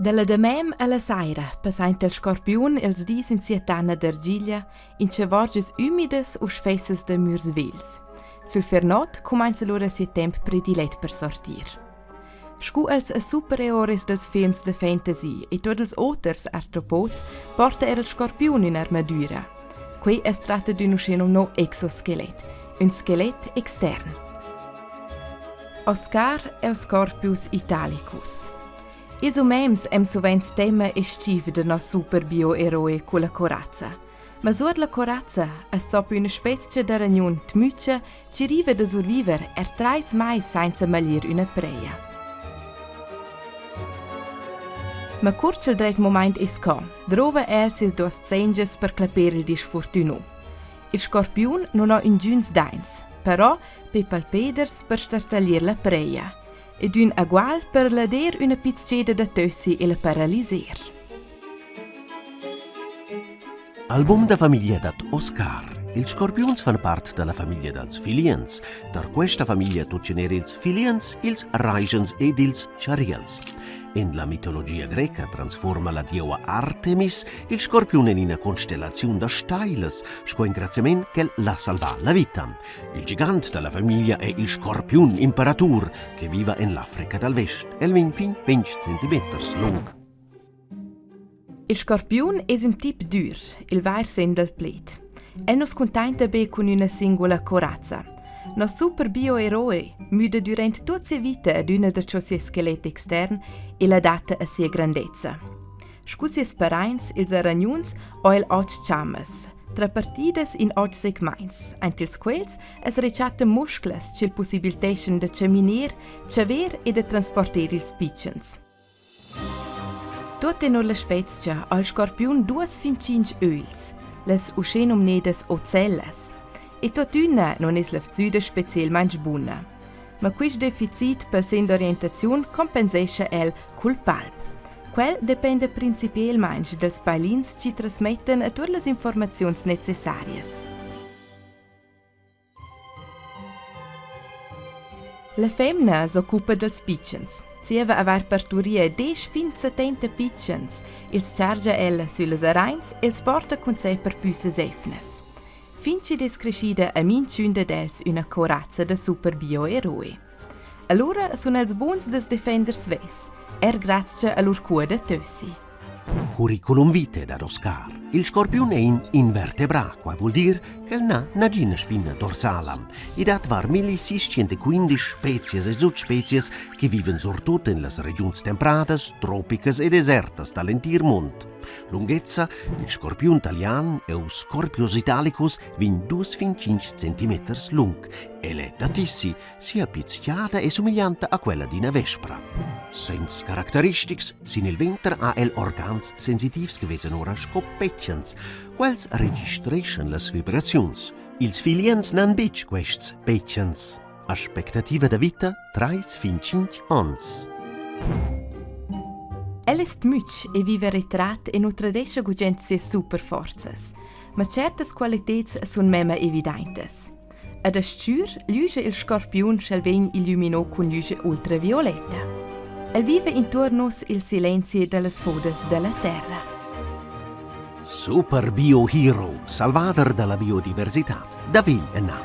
Dalla damem alla saira passainta il scorpiun ils dis in sia tanna d'argiglia in chavorgias ümidas u sfessas da mürs vegls. Sul fernot cumainza lura sia temp predilet per sortir. Scu els supereroes dels films da fantasy e tuot ils oters artropods porta er il scorpiun ün'armadüra. Quei es tratta d'ün uschenumno exoskelet, ün skelet extern. Oscar Euscorpius Italicus. Ils umens èn sovent tema e stiv da nos super bioeroe culla corazza. Ma suot la corazza as zoppa üna spezcha da ragnun tmücha chi riva da surviver er trais mais sainza maglier üna preja. Ma cur cha'l dret mumaint es co, drova el sias duos zengias per clapper il disfurtüno. Il scorpiun nun ho ingüns daints, però pe palpeders per startaglier la preja ed ün agual per lader üna pizcheda da tössi e la paraliser. Album da famiglia dad Oscar. Ils scorpiuns fan part da la famiglia dals filiens. Tar questa famiglia tutgan er ils filiens, ils raischens ed ils chariels. En la mitologia greca transfurma la dieua Artemis il scorpiun en ina constellaziun da stailas, sco engraziament ch'el l'ha salvà la vita. Il gigant da la famiglia è il scorpiun imperatur che viva en l'Africa dal Vest. El vegn fin 20 centimeters lung. Il scorpiun es ün tip dür, il vair sen dal pled. El nu's cuntainta be cun üna singula corazza. Nos super bioeroe müda dürant tuot sia vita adüna da ciò sia skelet extern e l'adatta a sia grandezza. Scu sias paraints, ils aragnuns, ho el och chammas, trapartidas in och segmaints, aint ils quels as rechatta musclas chi'l pussibilteschan da chaminer, chaver e da transporter ils pitschens. Tuot tenor la spezcha ha il scorpiun duos fin tschinch ögls, las uschenumnedas ocellas. E tuottüna non es la vzüda specielmaing buna. Ma quist deficit pel sen d'orientaziun compensescha el cul palp. Quel dependa principielmaing dals pailins chi trasmettan a tuot las informaziuns necessarias. La femna s'occupa dals pitschens. Zieva avair parturia desch fin 70 pitschens, ils chargia ella süllas arains e'ls porta cun se per püssas efnas. Fin chi'd es creschida a minchün dad els üna corazza da super bioeroe. Alura sun els buns da's defender svess, er grazcha a lur cua da tössi. Curriculum vitae dad Oscar. Il scorpiun è in invertebrà, quai vul dir ch'el n'ha nagina spina dorsala. I dat var 1615 spezias e sutspezias che viven surtut en las regiuns tempradas, tropicas e desertas da l'entir mund. Lunghezza, il scorpiun talian Euscorpius italicus vegn dus fin 5 centimeters lung. El è da tissi, Sia pizchada è sumeglianta a quella d'ina vespra. Segns caracteristics sin il venter ha el organs sensitivs che vesan ora sco petgens. Quels registreschan las vibraziuns. Ils filiens n'han betg quests petgens. Aspectativa da vita trais fin tschintg onns. El es tmütsch e viva retrat e nu tradescha gugent sias superforzas. Ma tschertas qualiteds sun memma evidaintas. Ed a stgür glüscha il scorpiun sch'el vegn illumino cun glüscha ultravioletta. El viva intuorn nus il silenzi dallas fodas dalla terra. Super Bio Hero, salvader dalla biodiversitad, da vegl ennà.